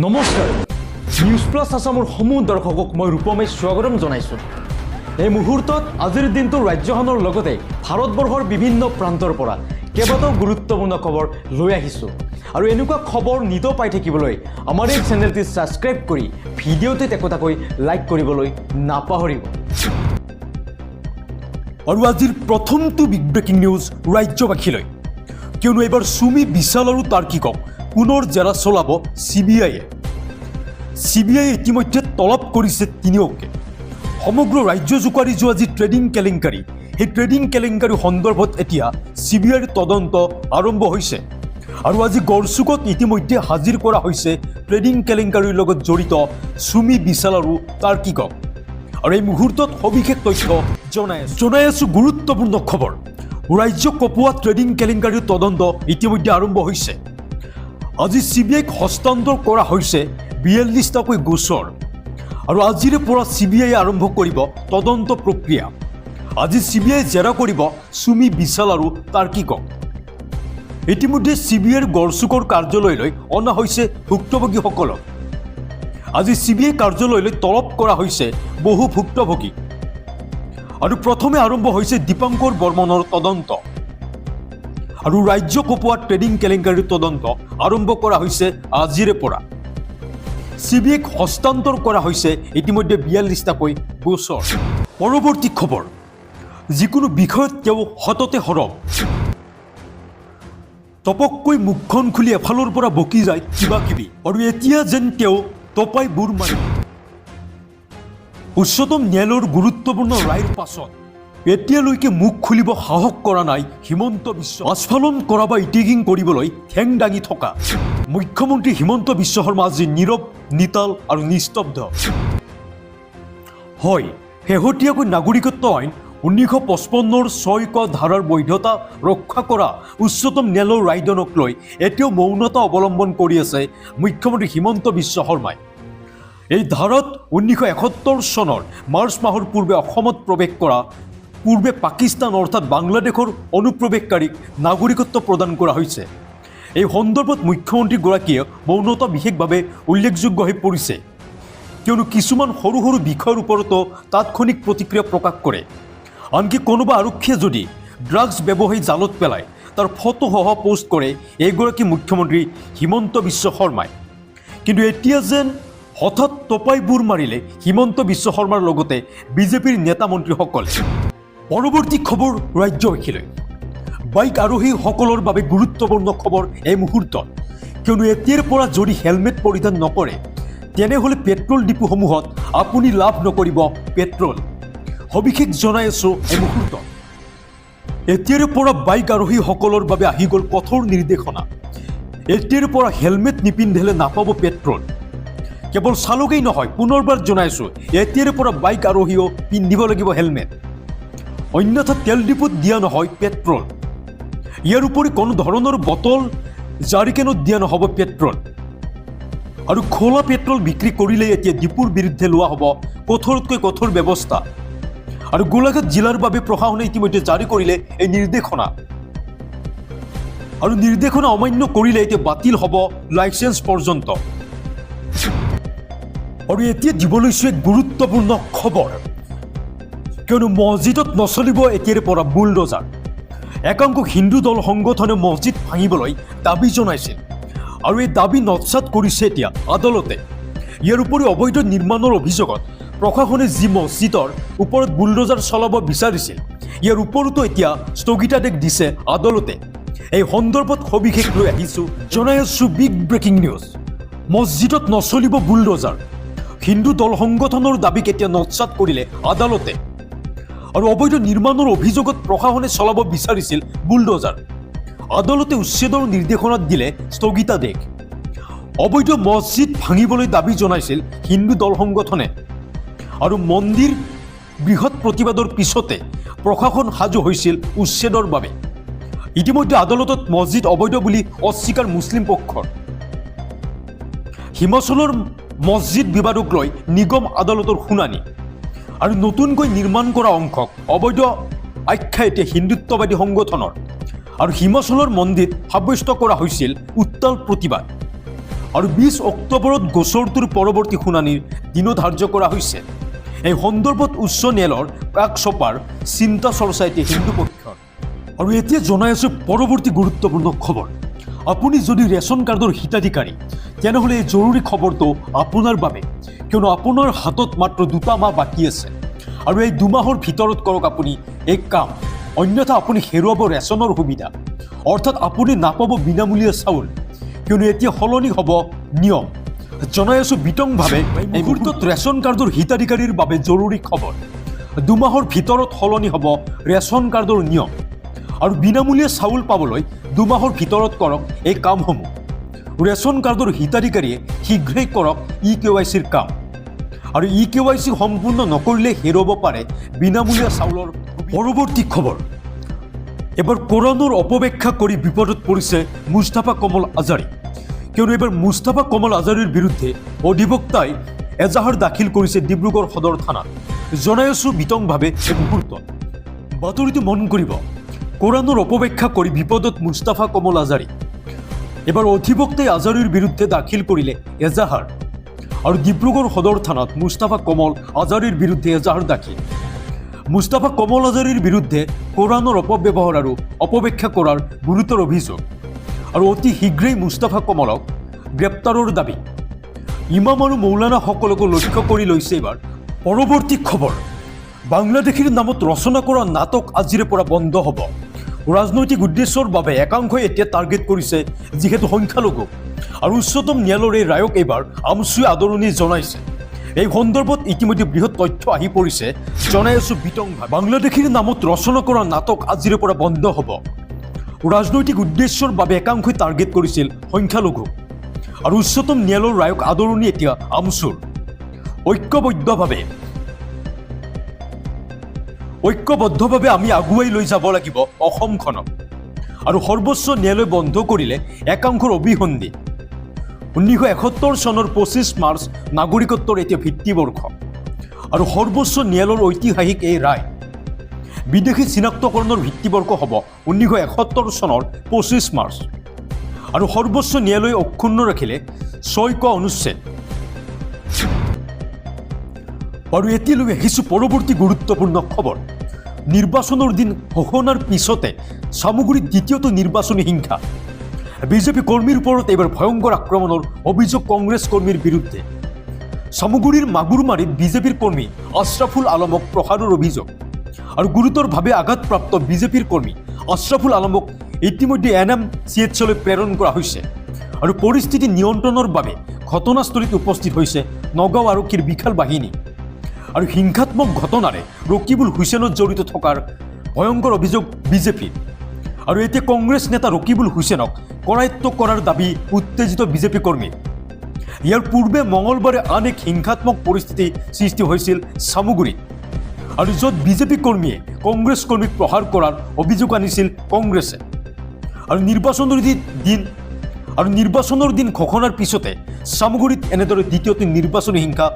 নমস্কাৰ, news plus আছামৰ সমূহ দৰ্শকক মই ৰূপমে স্বাগতম জনাইছোঁ। এই মুহূৰ্তত আজিৰ দিনটো ৰাজ্যখনৰ লগতে ভাৰতবৰ্ষৰ বিভিন্ন প্ৰান্তৰ পৰা কেইবাটাও গুৰুত্বপূৰ্ণ খবৰ লৈ আহিছোঁ আৰু এনেকুৱা খবৰ নিতৌ পাই থাকিবলৈ আমাৰ এই চেনেলটি ছাবস্ক্ৰাইব কৰি ভিডিঅ'টোত একোটাকৈ লাইক কৰিবলৈ নাপাহৰিব। আৰু আজিৰ প্ৰথমটো বিগ ব্ৰেকিং নিউজ ৰাজ্যবাসীলৈ, কিয়নো এইবাৰ চুমি, বিশাল আৰু তাৰ্কিকক পুনৰ জেৰা চলাব চি বি আইয়ে। চি বি আইয়ে ইতিমধ্যে তলব কৰিছে তিনিওকে। সমগ্ৰ ৰাজ্য জোকাৰি যোৱা যি ট্ৰেডিং কেলেংকাৰী, সেই ট্ৰেডিং কেলেংকাৰী সন্দৰ্ভত এতিয়া চি বি আইৰ তদন্ত আৰম্ভ হৈছে আৰু আজি গড়চুকত ইতিমধ্যে হাজিৰ কৰা হৈছে ট্ৰেডিং কেলেংকাৰীৰ লগত জড়িত চুমি, বিশাল আৰু তাৰ্কিকক। আৰু এই মুহূৰ্তত সবিশেষ তথ্য জনাই আছো। গুৰুত্বপূৰ্ণ খবৰ, ৰাজ্য কপোৱা ট্ৰেডিং কেলেংকাৰীৰ তদন্ত ইতিমধ্যে আৰম্ভ হৈছে। আজি চি বি আইক হস্তান্তৰ কৰা হৈছে 42টাকৈ গোচৰ আৰু আজিৰে পৰা চি বি আইয়ে আৰম্ভ কৰিব তদন্ত প্ৰক্ৰিয়া। আজি চি বি আই জেৰা কৰিব চুমি, বিশাল আৰু তাৰ্কিকক। ইতিমধ্যে চি বি আইৰ গড়চুকৰ কাৰ্যালয়লৈ অনা হৈছে ভুক্তভোগীসকলক। আজি চি বি আই কাৰ্যালয়লৈ তলব কৰা হৈছে বহু ভুক্তভোগী আৰু প্ৰথমে আৰম্ভ হৈছে দীপাংকৰ বৰ্মনৰ তদন্ত। আৰু ৰাজ্য কপোৱা ট্ৰেডিং কেলেংকাৰীৰ তদন্ত আৰম্ভ কৰা হৈছে আজিৰে পৰা। চি বি আইক হস্তান্তৰ কৰা হৈছে ইতিমধ্যে 42টাকৈ গোচৰ। পৰৱৰ্তী খবৰ, যিকোনো বিষয়ত তেওঁ সততে সৰব। টপককৈ মুখখন খুলি এফালৰ পৰা বকি যায় কিবা কিবি আৰু এতিয়া যেন তেওঁ টপাই বুৰ মাৰি। উচ্চতম ন্যায়ালয়ৰ গুৰুত্বপূৰ্ণ ৰায়ৰ পাছত এতিয়ালৈকে মুখ খুলিব সাহস কৰা নাই হিমন্ত বিশ্ব। আস্ফালন কৰা বা ইটিকিং কৰিবলৈ ঠেং দাঙি থকা মুখ্যমন্ত্ৰী হিমন্ত বিশ্ব শৰ্মা আজি নীৰৱ, নিতাল আৰু নিস্তব্ধ। হয়, শেহতীয়াকৈ নাগৰিকত্ব আইন 1955ৰ 6 ক ধাৰাৰ বৈধতা ৰক্ষা কৰা উচ্চতম ন্যায়ালয়ৰ ৰায়দানক লৈ এতিয়াও মৌনতা অৱলম্বন কৰি আছে মুখ্যমন্ত্ৰী হিমন্ত বিশ্ব শৰ্মাই। এই ধাৰাত 1971 চনৰ মাৰ্চ মাহৰ পূৰ্বে অসমত প্ৰৱেশ কৰা, পূৰ্বে পাকিস্তান অৰ্থাৎ বাংলাদেশৰ অনুপ্ৰৱেশকাৰীক নাগৰিকত্ব প্ৰদান কৰা হৈছে। এই সন্দৰ্ভত মুখ্যমন্ত্ৰীগৰাকীয়ে মৌনতা বিশেষভাৱে উল্লেখযোগ্য হৈ পৰিছে, কিয়নো কিছুমান সৰু সৰু বিষয়ৰ ওপৰতো তাৎক্ষণিক প্ৰতিক্ৰিয়া প্ৰকাশ কৰে। আনকি কোনোবা আৰক্ষীয়ে যদি ড্ৰাগছ ব্যৱসায়ী জালত পেলায়, তাৰ ফটোসহ পোষ্ট কৰে এইগৰাকী মুখ্যমন্ত্ৰী হিমন্ত বিশ্ব শৰ্মাই। কিন্তু এতিয়া যেন হঠাৎ টপাই বুৰ মাৰিলে হিমন্ত বিশ্ব শৰ্মাৰ লগতে বিজেপিৰ নেতা মন্ত্ৰীসকলে। পৰৱৰ্তী খবৰ ৰাজ্যবাসীলৈ, বাইক আৰোহীসকলৰ বাবে গুৰুত্বপূৰ্ণ খবৰ এই মুহূৰ্তত, কিয়নো এতিয়াৰ পৰা যদি হেলমেট পৰিধান নকৰে, তেনেহ'লে পেট্ৰল ডিপুসমূহত আপুনি লাভ নকৰিব পেট্ৰল। সবিশেষ জনাই আছোঁ এই মুহূৰ্তত। এতিয়াৰে পৰা বাইক আৰোহীসকলৰ বাবে আহি গ'ল কঠোৰ নিৰ্দেশনা। এতিয়াৰ পৰা হেলমেট নিপিন্ধিলে নাপাব পেট্ৰল। কেৱল চালকেই নহয়, পুনৰবাৰ জনাইছোঁ, এতিয়াৰে পৰা বাইক আৰোহীও পিন্ধিব লাগিব হেলমেট, অন্যথা তেল ডিপুত দিয়া নহয় পেট্ৰল। ইয়াৰ উপৰি কোনো ধৰণৰ বটল, জাৰিকেনত দিয়া নহ'ব পেট্ৰল। আৰু খোলা পেট্ৰল বিক্ৰী কৰিলেই এতিয়া ডিপুৰ বিৰুদ্ধে লোৱা হ'ব কঠোৰতকৈ কঠোৰ ব্যৱস্থা। আৰু গোলাঘাট জিলাৰ বাবে প্ৰশাসনে ইতিমধ্যে জাৰি কৰিলে এই নিৰ্দেশনা। আৰু নিৰ্দেশনা অমান্য কৰিলে এতিয়া বাতিল হ'ব লাইচেন্স পৰ্যন্ত। আৰু এতিয়া দিব লৈছোঁ এক গুৰুত্বপূৰ্ণ খবৰ, কিয়নো মছজিদত নচলিব এতিয়াৰে পৰা বুলডজাৰ। একাংশ হিন্দু দল সংগঠনে মছজিদ ভাঙিবলৈ দাবী জনাইছিল আৰু এই দাবী নৎসাত কৰিছে এতিয়া আদালতে। ইয়াৰ উপৰি অবৈধ নিৰ্মাণৰ অভিযোগত প্ৰশাসনে যি মছজিদৰ ওপৰত বুলডজাৰ চলাব বিচাৰিছিল, ইয়াৰ ওপৰতো এতিয়া স্থগিতাদেশ দিছে আদালতে। এই সন্দৰ্ভত সবিশেষ লৈ আহিছোঁ, জনাই আছোঁ বিগ ব্ৰেকিং নিউজ। মছজিদত নচলিব বুলডজাৰ। হিন্দু দল সংগঠনৰ দাবীক এতিয়া নৎসাত কৰিলে আদালতে। আৰু অবৈধ নিৰ্মাণৰ অভিযোগত প্ৰশাসনে চলাব বিচাৰিছিল বুলডজাৰ। আদালতে উচ্ছেদৰ নিৰ্দেশনাত দিলে স্থগিতাদেশ। অবৈধ মছজিদ ভাঙিবলৈ দাবী জনাইছিল হিন্দু দল সংগঠনে আৰু মন্দিৰ বৃহৎ প্ৰতিবাদৰ পিছতে প্ৰশাসন সাজু হৈছিল উচ্ছেদৰ বাবে। ইতিমধ্যে আদালতত মছজিদ অবৈধ বুলি অস্বীকাৰ মুছলিম পক্ষৰ। হিমাচলৰ মছজিদ বিবাদক লৈ নিগম আদালতৰ শুনানি আৰু নতুনকৈ নিৰ্মাণ কৰা অংশক অবৈধ আখ্যা এতিয়া হিন্দুত্ববাদী সংগঠনৰ। আৰু হিমাচলৰ মন্দিৰত সাব্যস্ত কৰা হৈছিল উত্তাল প্ৰতিবাদ। আৰু 20 অক্টোবৰত গোচৰটোৰ পৰৱৰ্তী শুনানিৰ দিনো ধাৰ্য কৰা হৈছে। এই সন্দৰ্ভত উচ্চ ন্যায়ালয়ৰ কাষ চপাৰ চিন্তা চৰ্চা এতিয়া হিন্দু পক্ষৰ। আৰু এতিয়া জনাই আছোঁ পৰৱৰ্তী গুৰুত্বপূৰ্ণ খবৰ। আপুনি যদি ৰেচন কাৰ্ডৰ হিতাধিকাৰী, তেনেহ'লে এই জৰুৰী খবৰটো আপোনাৰ বাবে, কিয়নো আপোনাৰ হাতত মাত্ৰ 2টা মাহ বাকী আছে আৰু এই 2 মাহৰ ভিতৰত কৰক আপুনি এই কাম, অন্যথা আপুনি হেৰুৱাব ৰেচনৰ সুবিধা। অৰ্থাৎ আপুনি নাপাব বিনামূলীয়া চাউল, কিয়নো এতিয়া সলনি হ'ব নিয়ম। জনাই আছোঁ বিতংভাৱে। এই মুহূৰ্তত ৰেচন কাৰ্ডৰ হিতাধিকাৰীৰ বাবে জৰুৰী খবৰ। 2 মাহৰ ভিতৰত সলনি হ'ব ৰেচন কাৰ্ডৰ নিয়ম আৰু বিনামূলীয়া চাউল পাবলৈ 2 মাহৰ ভিতৰত কৰক এই কামসমূহ। ৰেচন কাৰ্ডৰ হিতাধিকাৰীয়ে শীঘ্ৰেই কৰক ই কেৱাইচিৰ কাম আৰু ই কেৱাইচি সম্পূৰ্ণ নকৰিলে হেৰুৱাব পাৰে বিনামূলীয়া চাউলৰ। পৰৱৰ্তী খবৰ, এবাৰ কোৰাণৰ অপব্যাখ্যা কৰি বিপদত পৰিছে মুস্তাফা কমল আজাৰী। কিয়নো এইবাৰ মুস্তাফা কমল আজাৰীৰ বিৰুদ্ধে অধিবক্তাই এজাহাৰ দাখিল কৰিছে ডিব্ৰুগড় সদৰ থানাত। জনাই আছোঁ বিতংভাৱে এই মুহূৰ্তত। বাতৰিটো মন কৰিব। কোৰাণৰ অপব্যাখ্যা কৰি বিপদত মুস্তাফা কমল আজাৰী। এবাৰ অধিবক্তাই আজাৰীৰ বিৰুদ্ধে দাখিল কৰিলে এজাহাৰ আৰু ডিব্ৰুগড় সদৰ থানাত মুস্তাফা কমল আজাৰীৰ বিৰুদ্ধে এজাহাৰ দাখিল। মুস্তাফা কমল আজাৰীৰ বিৰুদ্ধে কোৰাণৰ অপব্যৱহাৰ আৰু অপব্যাখ্যা কৰাৰ গুৰুতৰ অভিযোগ আৰু অতি শীঘ্ৰেই মুস্তাফা কমলক গ্ৰেপ্তাৰৰ দাবী। ইমাম আৰু মৌলানাসকলকো লক্ষ্য কৰি লৈছে এইবাৰ। পৰৱৰ্তী খবৰ, বাংলাদেশীৰ নামত ৰচনা কৰা নাটক আজিৰে পৰা বন্ধ হ'ব। ৰাজনৈতিক উদ্দেশ্যৰ বাবে একাংশই এতিয়া টাৰ্গেট কৰিছে যিহেতু সংখ্যালঘু আৰু উচ্চতম ন্যায়ালয়ৰ এই ৰায়ক এইবাৰ আমছুৱে আদৰণি জনাইছে। এই সন্দৰ্ভত ইতিমধ্যে বৃহৎ তথ্য আহি পৰিছে, জনাই আছো বিতংভাৱে। বাংলাদেশীৰ নামত ৰচনা কৰা নাটক আজিৰে পৰা বন্ধ হ'ব। ৰাজনৈতিক উদ্দেশ্যৰ বাবে একাংশই টাৰ্গেট কৰিছিল সংখ্যালঘু আৰু উচ্চতম ন্যায়ালয়ৰ ৰায়ক আদৰণি এতিয়া আমছুৰ। ঐক্যবদ্ধভাৱে আমি আগুৱাই লৈ যাব লাগিব অসমখনক আৰু সৰ্বোচ্চ ন্যায়ালয় বন্ধ কৰিলে একাংশৰ অভিসন্ধি। 1971 চনৰ 25 মাৰ্চ নাগৰিকত্বৰ এতিয়া ভিত্তিবৰ্ষ আৰু সৰ্বোচ্চ ন্যায়ালয়ৰ ঐতিহাসিক এই ৰায়। বিদেশী চিনাক্তকৰণৰ ভিত্তিবৰ্ষ হ'ব 1971 চনৰ 25 মাৰ্চ আৰু সৰ্বোচ্চ ন্যায়ালয়ে অক্ষুণ্ণ ৰাখিলে 6 ক অনুচ্ছেদ। আৰু এতিয়ালৈ আহিছোঁ পৰৱৰ্তী গুৰুত্বপূৰ্ণ খবৰ। নিৰ্বাচনৰ দিন ঘোষণাৰ পিছতে চামগুৰিত দ্বিতীয়টো নিৰ্বাচনী হিংসা। বিজেপি কৰ্মীৰ ওপৰত এইবাৰ ভয়ংকৰ আক্ৰমণৰ অভিযোগ কংগ্ৰেছ কৰ্মীৰ বিৰুদ্ধে। চামগুৰিৰ মাগুৰমাৰীত বিজেপিৰ কৰ্মী আশ্ৰাফুল আলমক প্ৰহাৰৰ অভিযোগ আৰু গুৰুতৰভাৱে আঘাতপ্ৰাপ্ত বিজেপিৰ কৰ্মী আশ্ৰাফুল আলমক ইতিমধ্যে এনএমচিএইচলৈ প্ৰেৰণ কৰা হৈছে আৰু পৰিস্থিতি নিয়ন্ত্ৰণৰ বাবে ঘটনাস্থলীত উপস্থিত হৈছে নগাঁও আৰক্ষীৰ বিশাল বাহিনী। আৰু হিংসাত্মক ঘটনাৰে ৰকিবুল হুছেইনত জড়িত থকাৰ ভয়ংকৰ অভিযোগ বিজেপিৰ আৰু এতিয়া কংগ্ৰেছ নেতা ৰকিবুল হুছেইনক কৰায়ত্ব কৰাৰ দাবী উত্তেজিত বিজেপি কৰ্মীৰ। ইয়াৰ পূৰ্বে মঙলবাৰে আন এক হিংসাত্মক পৰিস্থিতি সৃষ্টি হৈছিল চামগুৰিত আৰু য'ত বিজেপি কৰ্মীয়ে কংগ্ৰেছ কৰ্মীক প্ৰহাৰ কৰাৰ অভিযোগ আনিছিল কংগ্ৰেছে। আৰু নিৰ্বাচনৰ দিন ঘোষণাৰ পিছতে চামগুৰিত এনেদৰে দ্বিতীয়টো নিৰ্বাচনী হিংসা।